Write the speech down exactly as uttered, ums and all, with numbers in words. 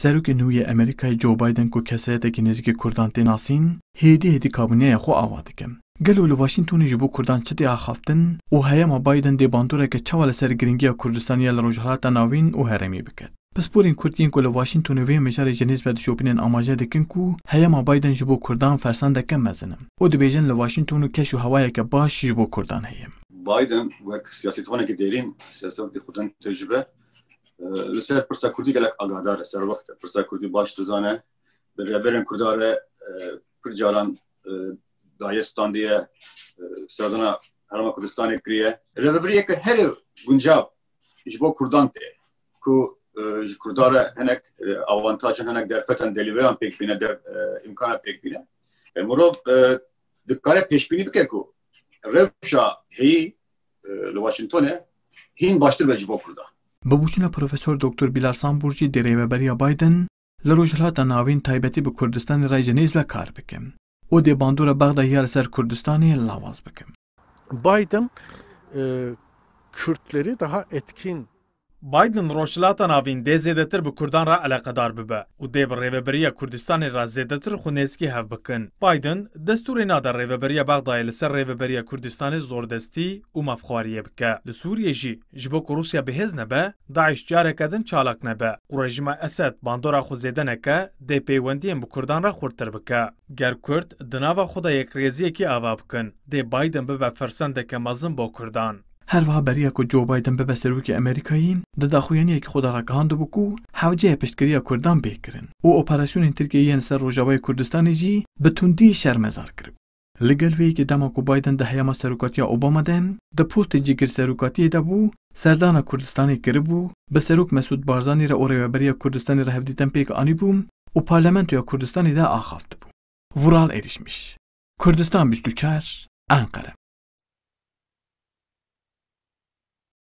Serokê nû yê Amerîkayê Joe Biden ku kesayetekî nêzîkî Kurdan tê nasîn, hêdî hêdî kabûneya xwe ava dike. Gelo li Washingtonê ji bo Kurdan çi tê axaftin û heyama Biden dê bandoreke çawa li ser girîngiya Kurdistanê ya li Rojhilata Navîn û herêmî biket? Pisporên Kurd yên ku li Washingtonê vê mijarê ji nêz ve dişopînin amaje dikin ku heyama Biden ji bo Kurdan fersendeke mezin e û dibêjin li Washington û keş û hewayeke baş ji bo Kurdan heye. Biden wek siyasetvanekî dêrîn, siyasetvanekî xurdan tecrübe, e, li ser pirsa Kurdî gelek agahdar e, serwext e. Pirsa Kurdî baş dizane, bi rêberên Kurda re, e, pir caran, e, daye standiye, e, serdana Herêma Kurdistanê kiriye. Rêvebiriyeke herê guncav ji bo Kurdan tê ku, e, ji Kurda re hinek, e, avantajan, hinek derfetan delîveyan pêk bîne, der-, e, îmkana pêk bîne. E, mirov, e, dikare pêşbînî bike ku rewşa heyî, e, li Washingtonê hîn baştir be ji bo Kurdan. Bi boçûna Profesor Doktor Bilal Samburcî dê rêveberiya Biden li Rojhilata Navîn taybetî bi Kurdistanê re ji nêz ve kar bike û dê bandora Bexdayê ya li ser Kurdistanê lawaz bike. Biden, e, Kürtleri daha etkin. Biden Rojhilata Navîn dê zêdetir bi Kurdan re eleqedar bibe û dê bi rêveberiya Kurdistanê re zêdetir xwe nêzîkî hev bikin. Biden destûrê nade rêveberiya Bexdayê li ser rêveberiya Kurdistanê zordestî û mafxwariyê bike. Li Sûriyê jî ji bo ku Rûsya bihêz nebe, DAIŞ careke din çalak nebe û rejîma Esed bandora xwe zêde neke, dê peywendiyên bi Kurdan re xurttir bike. Ger Kurd di nava xwe de yekrêziyekî ava bikin, dê Biden bibe fersendeke mezin bo Kurdan. Her wiha beriya ku Joe Biden bibe serokê Amerîkayê, di daxuyaniyekî xwe de ragihandibû ku hewceyê piştgiriya Kurdan bê kirin û operasyonên Tirkiyeyê yên li ser Rojavayê Kurdistanê jî bi tundî şermezar kiribû. Li gel vê yekê dema ku Biden di heyama serokatiya Obama de di postê cîgir serokatiyê de bû, serdana Kurdistanê kiribû, bi Serok Mesûd Barzanî re û rêveberiya Kurdistanê re hevdîtin pêk anîbû û Parlamentoya Kurdistanê de axaftibû. Vural Erişmiş, Kurdistan bîst û çar, Enqere.